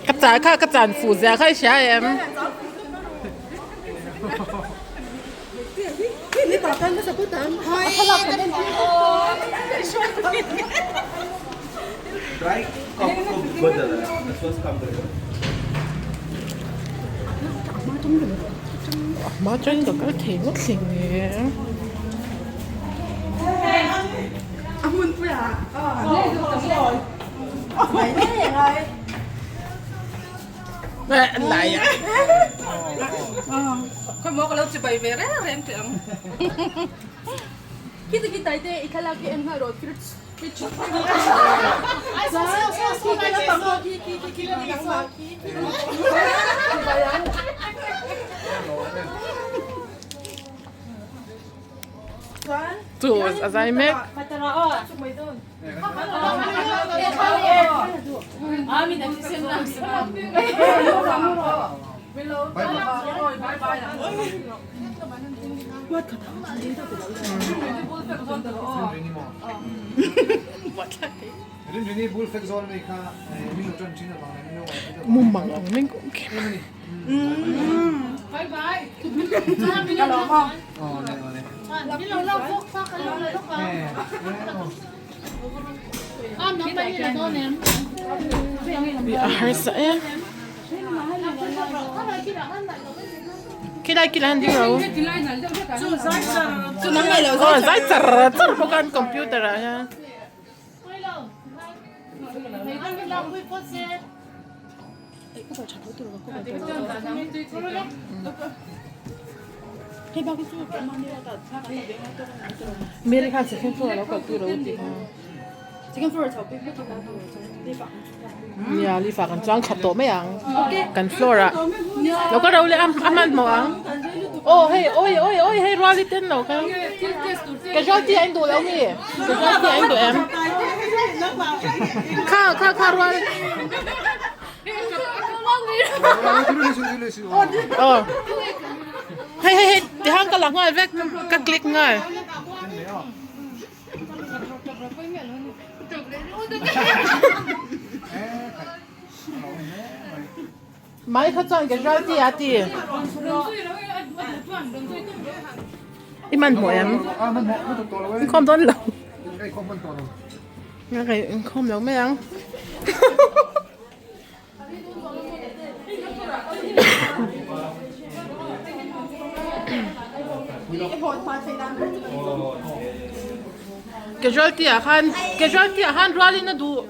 Ka chan kha ka chan fuh zia kha i hria em? Hma atangin ka kal thei ngawt hle mai. Chu a zai mek. Mumang ang meng ko ke. A harsa e. Khilai khilai han ding ro. Aw zai char char bawk a an computer ah hian. Mary khan second floor a lo kal tur a u tih kha. Nia lift ah kan chuang khat tawh mai ang kan floor ah lo ka ro leh a a hmanhmawh ang aw hei awi awi awi hei rual hi ten lo ka casualty ah in duh lo mi casualty ah in duh em kha kha kha rual aw hei hei hei tihang ka la nghal vek ka click nghal. Mai kha chuan casualty a ti. I hmanhmawh em? Inkhawm dawn lo. Nga inkhawm lo mai ang. Casualty ah khan casualty ah khan rual in a duh.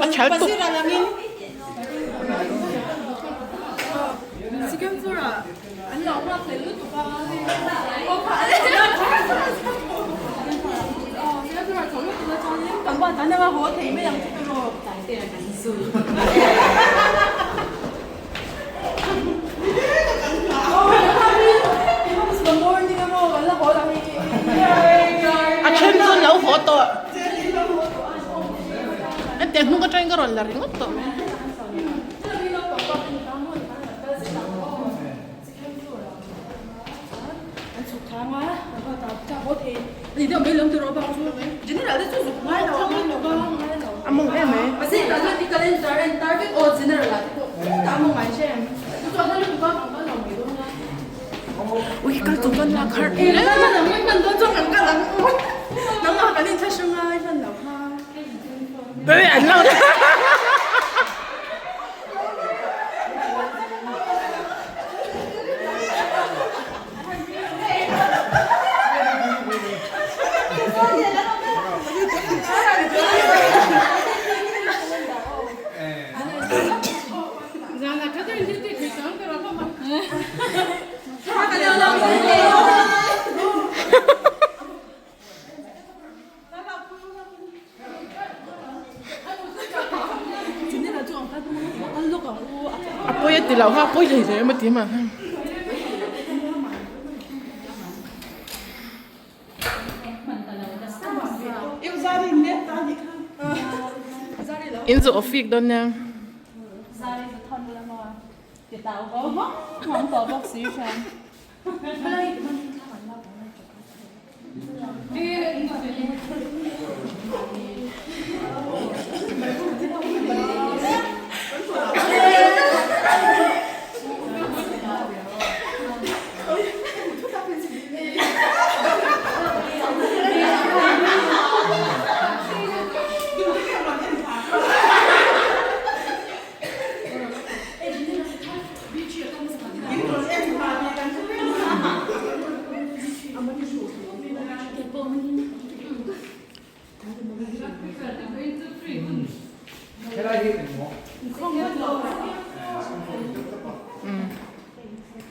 A chal tuk. A then chu an lo haw tawh. Hetiang hnung atangin ka rawn la ringawt tawh mai. A mawng em mai. Ui kal tur kan lak harh em. Ui an lo. loh kha pawi hlei hlei emaw ti mah. In zawh fik dawn nia.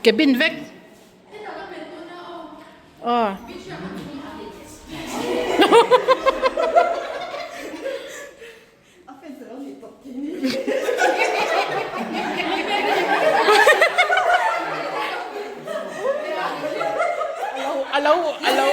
Cabin vek aw. Alo alo.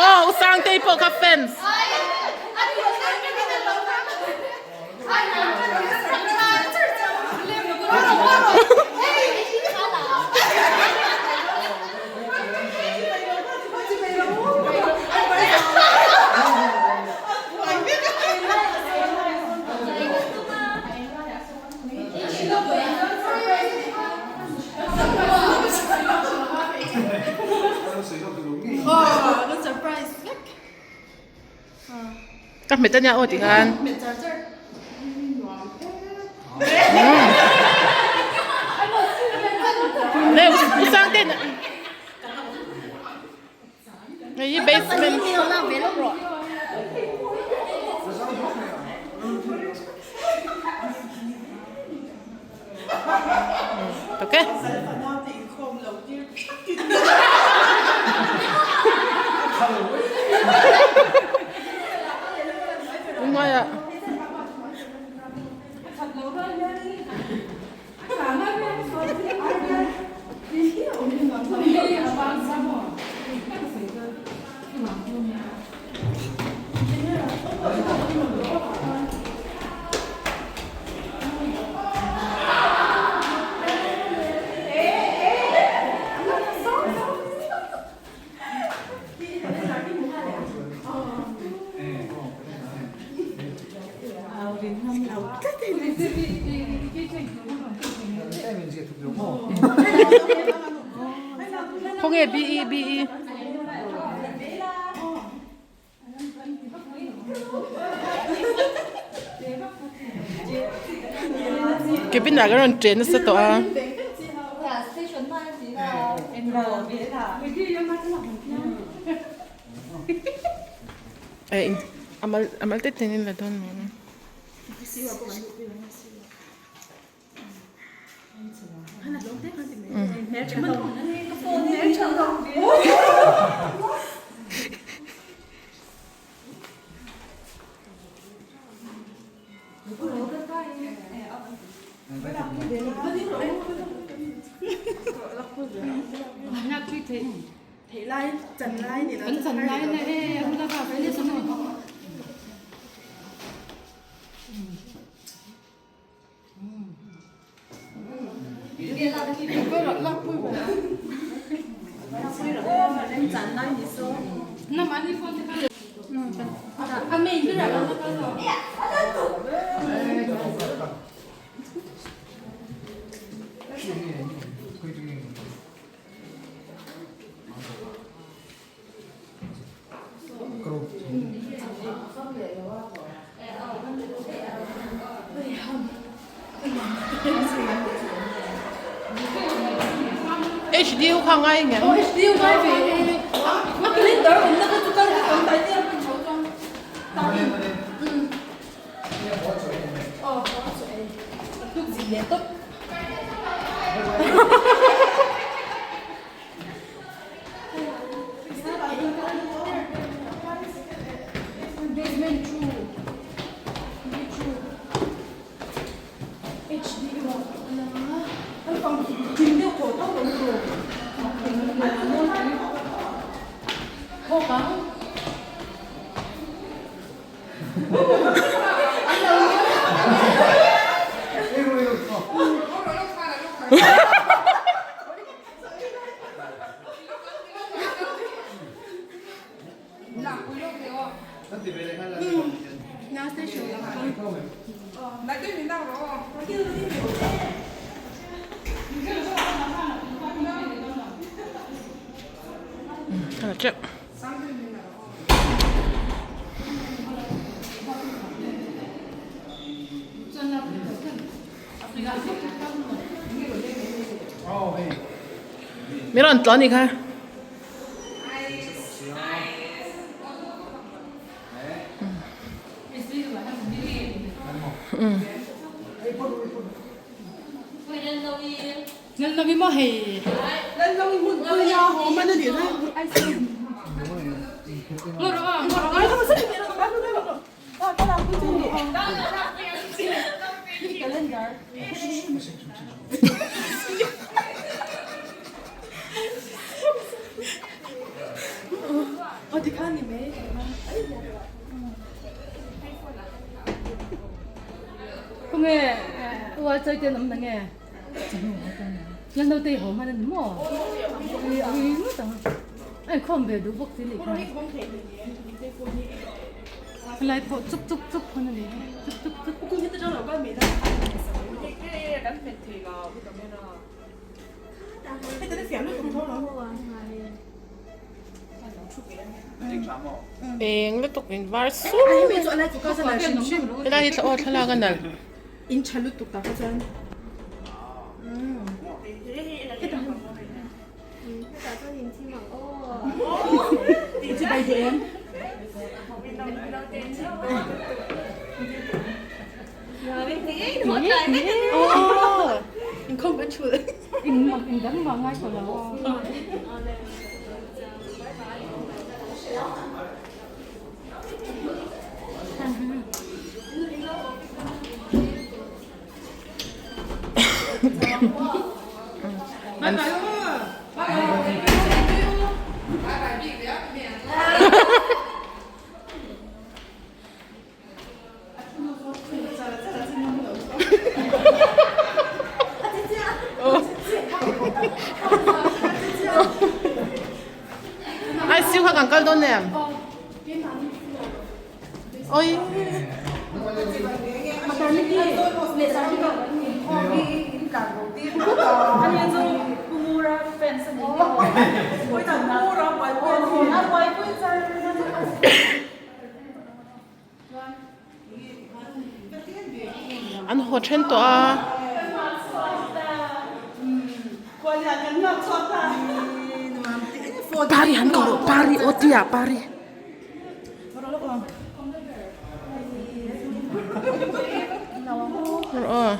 Aw u Sangtei pawh kha fans. Ka hmet ania aw tikhan. Le u Sangte Hei hi basement. Ok. Ngoài ạ. Khawnge BE BE. Cabin ah kan rawn chen nasa tawh a. A mal te ten in la dawn mai a. HDU kha ngai nge. Mi rawn tlawn ni kha. Eng lutuk in var sur helai hi aw thlalak a nalh. Ai siu kha kan kal dawn em? Oi. An haw then tawh a. Pari han ko rawh pari aw tia pari. Rawh aw.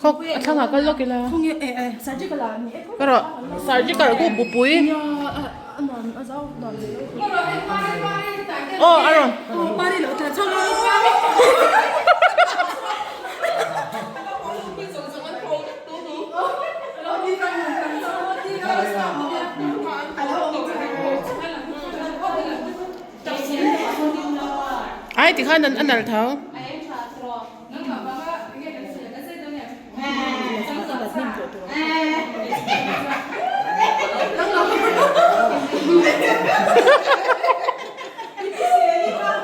Khawk a thlangah kal lawk ila. Ka rawh surgical ku bupui. Aw a rawn. Ai tikhan an a nalh tho.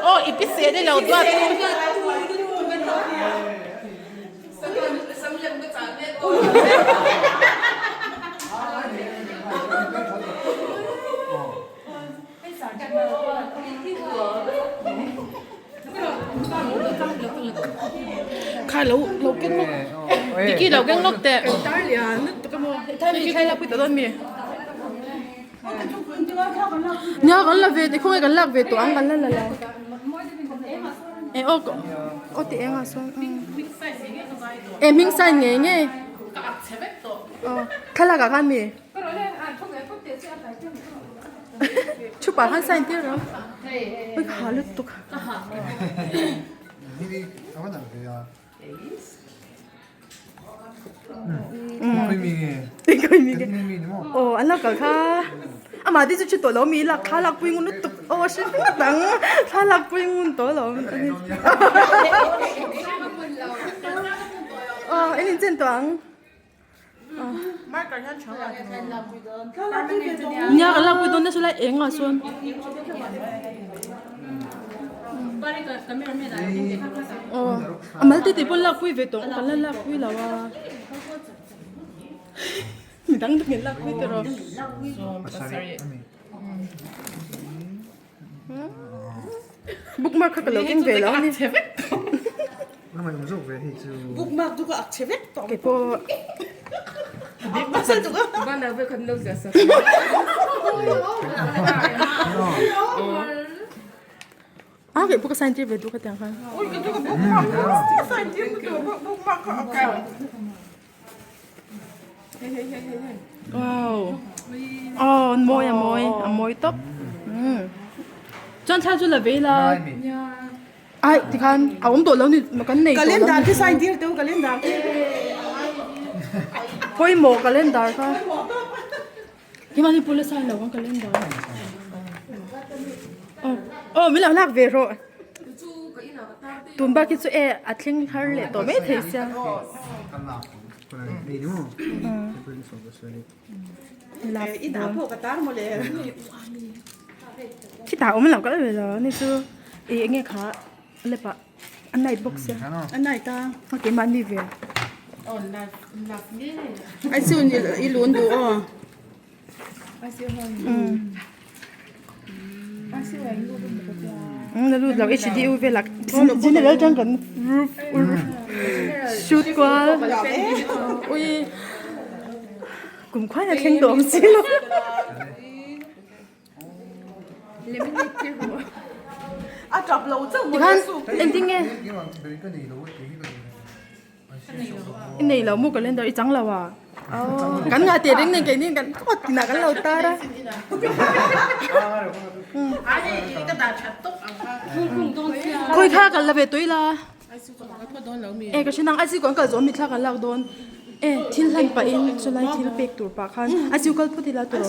Aw i pi se ni lo duat. Kha lo lo. lo keng lawk teh. Nia kan la ve teh khawnge kan lak ve tawh ang kan la la lo e aw aw ti eng ah sawn e hming sign ngei ngei aw thlalak ah khan mi thup ah khan sign tir rawh ui ka ha lutuk. Aw an lo kal kha amah te chu thi tawh lo mi lak thla lak pui ngun lutuk aw a hre ngawt ang thla lak pui ngun tawh lo aw in inchen tawh ang nia kan lak pui dawn nasa lai eng ah sawn aw a mal te te pawh lak pui ve tawh ang kan la lak pui lo a midang dang in lak pui tawh rawh bookmark kha ka lo keng ve lo a ni keipawh a keipawh ka sign tir ve duh ka tiang khan. Wow aw an mawi a mawi a mawi tawp chuan thla chu la vei la ai tikhan a awm tawh lo ni kan nei tawh lo Calendar khi sign tir teu calendar khi pawimawh calendar kha hema hi pawh la sign lo ang calendar aw aw min lo lak ve rawh tun bak hi chu e a thleng har leh tawh mai thei sia. Khitah awm lo kalh ve lo ni chu ih eng nge kha lep ah a night bawk sia a night a keimah ni ve ai chu i lun duh aw. Na lut lo HDU velah general tang kan shoot kual ui kum khuan a thleng tawh awm si lo tikhan engtin nge I nei lo maw calendar i chang lo a kan ngah teh reng nen keini kan kawt tinah kan lo tar a khawi kha kan la ve tawih la e ka hre nang ICU kan kal zawh mi thla kan lak dawn e thil hlan pah in chulai thil pek tur pah khan ICU kal phawt ila tur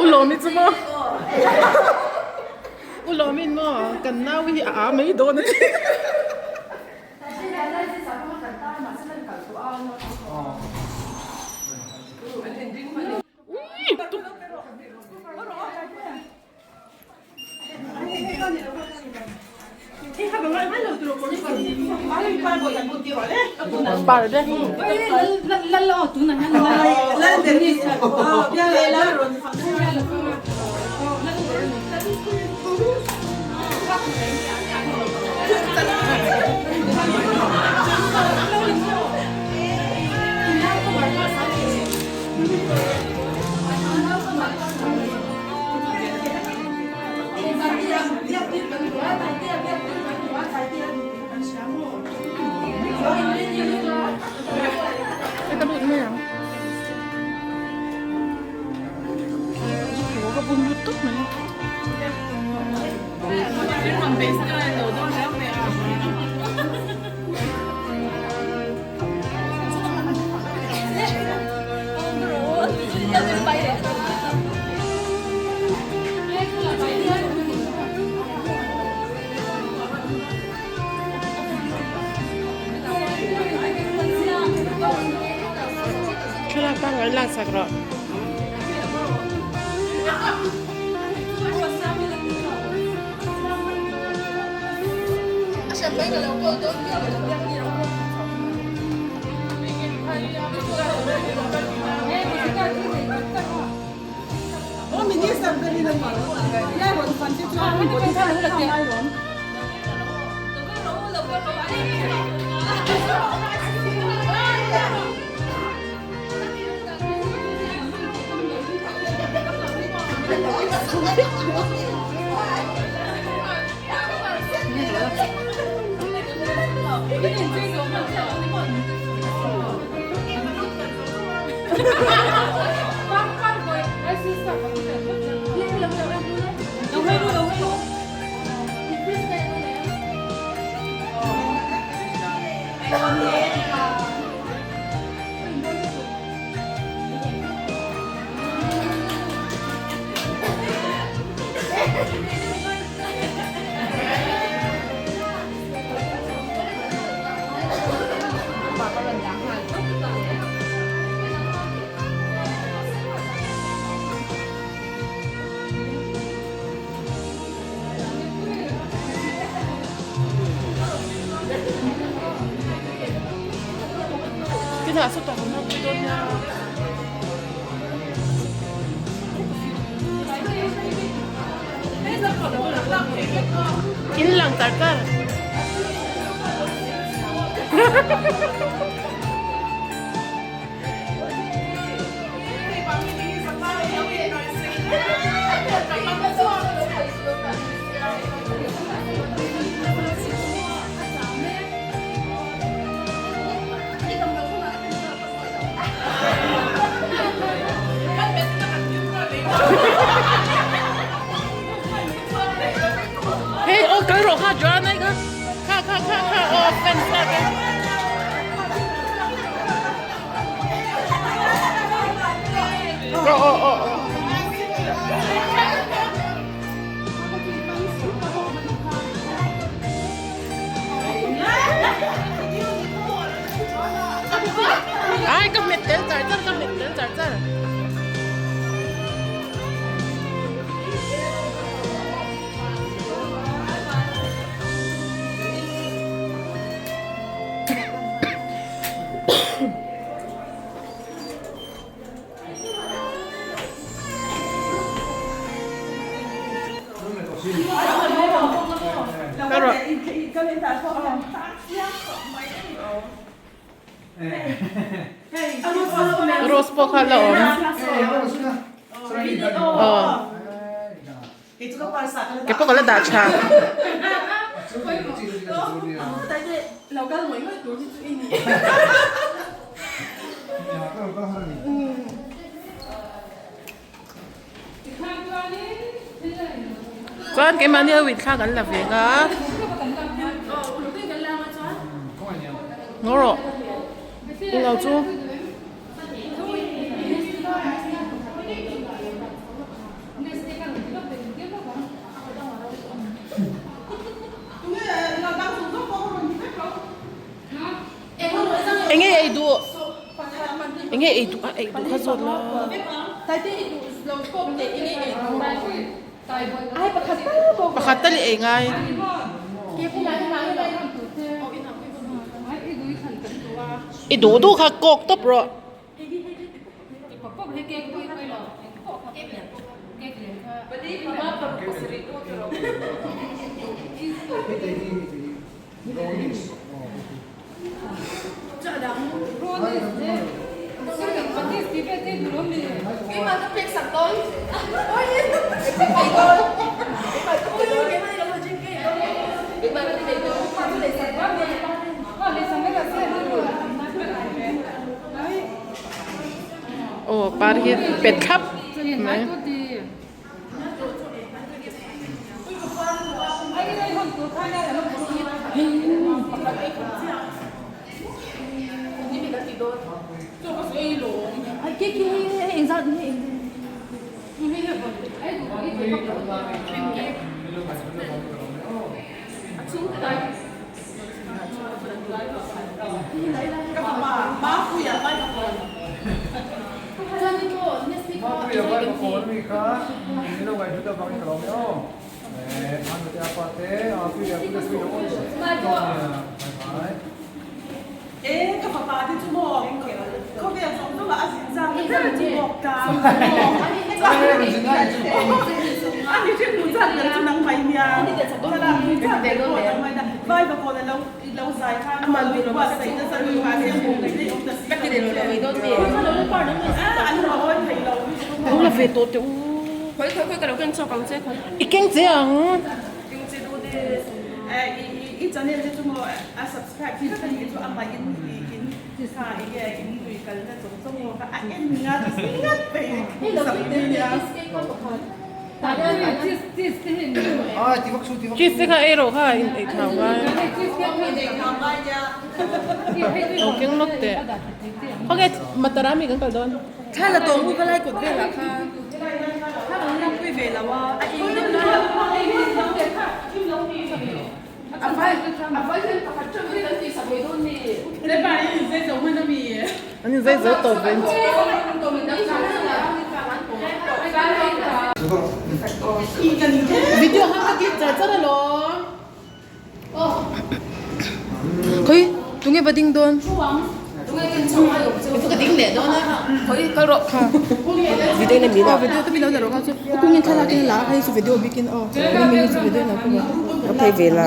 U Lawmi chu maw U Lawmin maw kan nau hi a a mai dawn a ti. Par te. Ka lut mai ang. Ka bun lut tawp mai. Thlalak pangngai laksak rawh. Tinah saw tah kan hmangpui dawn nia. In lang char char. Hey, oh, kal rawh kha Joanna kha. Kha kha kha kha oh fans kha kha. Oh oh oh oh. Ai ka hmet tel char char ka hmet tel char char. Rose pawh kha a la awm. Aw. Ke pawh ka la dah tha. Chuan keimahni ho in thla kan la ve nga. Ngaw rawh. Englo chu. Enge ei duh enge ei duh a ei duh kha zawt la. Pakhat tal i ei ngai. I duh duh kha kawk tawp rawh. Aw par hi pet thlap mai. Lo la ve tawh teh u. I keng che ang. Cheese te kha ei rawh kha in ei thau ngai. Lo keng lawk teh. Okay, Matara mi kan kal dawn. Thla la tawh mu ka lai kawt velah khan. Thla kan lakpui ve lo a, a eng deuh lai. An in zai zo tawh ve. Video han ka click char char alawm. Khawi tunge va ding dawn? Ka ding leh dawn a. Khawi kal rawh kha. Video in a min a. Video te min lo la rawh kha chu. Kung in thlalak in a la a hei chu video bikin aw. Mi hi chu video in a kung a. A phei ve la.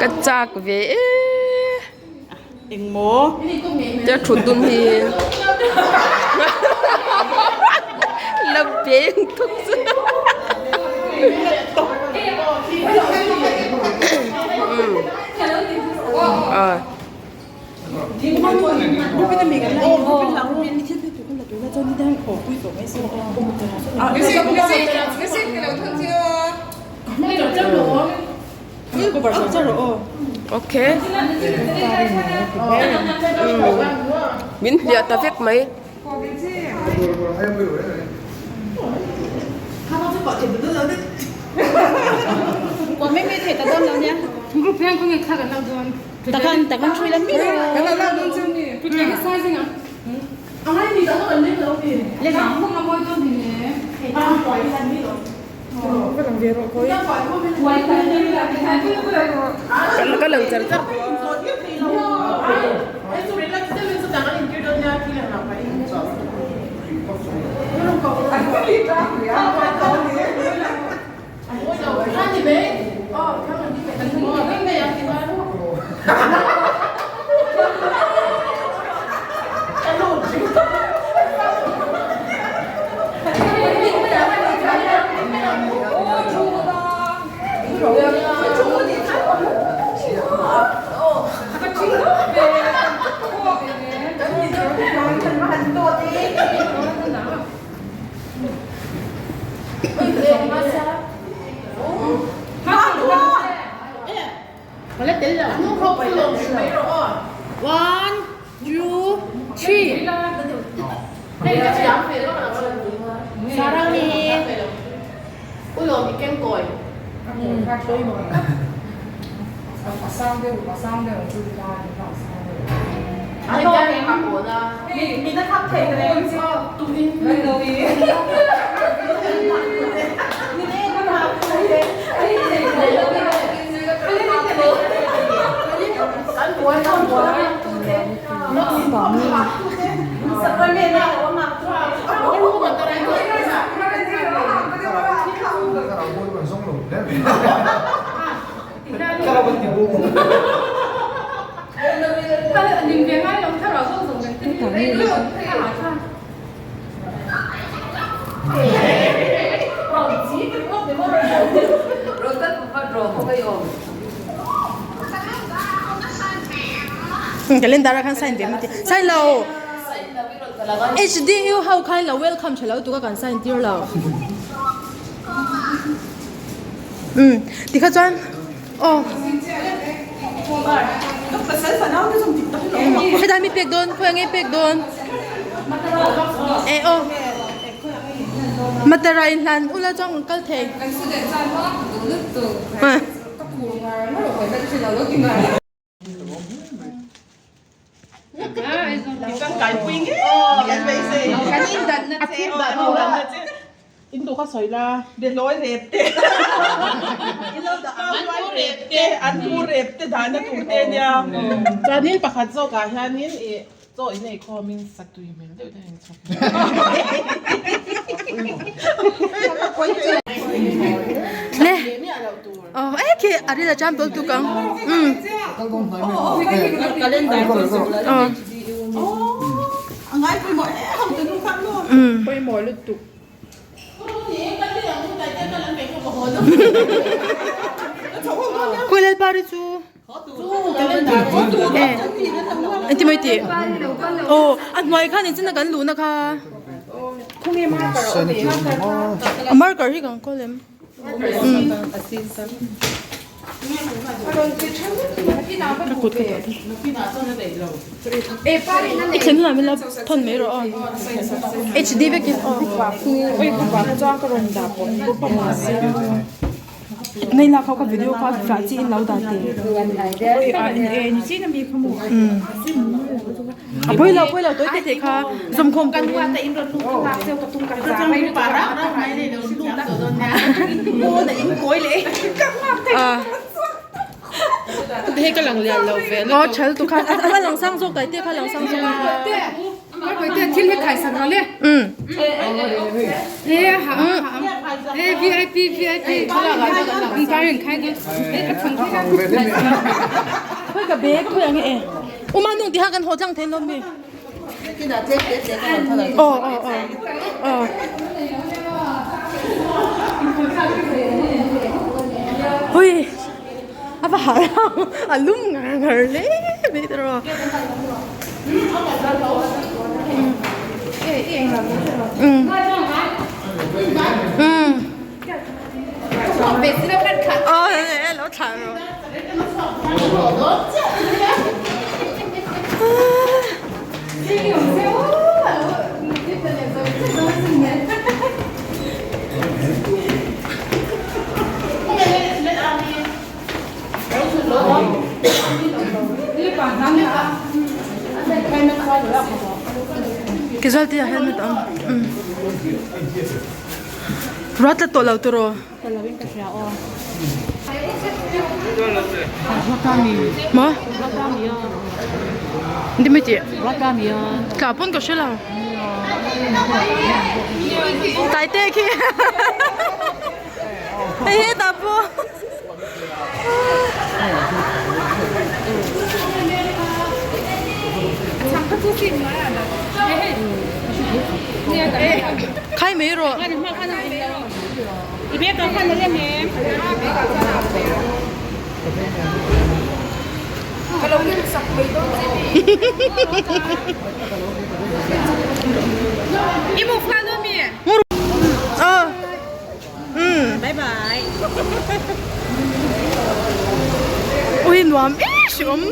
Ka chak ve e. Tia thut dun hi. La beng thuk chu. À. Ok. Min hliah ta vek mai. Ka lang char char. One, two, three. Sarang ni. Ulawm i keng kawi. Calendar ah khan sign ve maw ti sign lo HDU ho khan lo welcome tha lo tuk a kan sign tir lo um tikha chuan aw helai mi pek dawn khawi nge pek dawn eh aw matara in hlan ula chuan kan kal thei. Chuanin pakhat zawkah hianin ih chaw in ei khawmin satui hmel deuh deuh in chhawp. Le oh eh khi a ril a cham tul tuk ang um um Khuilel pari chu eh engtin mai tih aw a hnuai khan engtin a kan luhna kha a marker hi kan kawl em ka kut ka tawh i thlen hunah min lo thawn mai rawh aw HD vekin aw. Nei lak ho ka video kha flah chi in lo dah te. A poi lo poi lo toi te te kha zom khom kan Hei ka lang lian lo ve. Oh chal tu kha a lang sang zawk tai te kha lang sang zawk. Khoi ka bag khoi ang e. Uma nung ti ha kan ho tlang thei lo mi. Oh oh oh. Oh. Hui. A va har a lum ngar ngar hle mai ta rawh. Casualty ah helmet a awm ruat la tawh lo tiraw maw engtin mai tih tah pawn ka hre lo taite khi hei hetah pawh. Khai mai rawh. Bye bye. Ui nuam em hrim.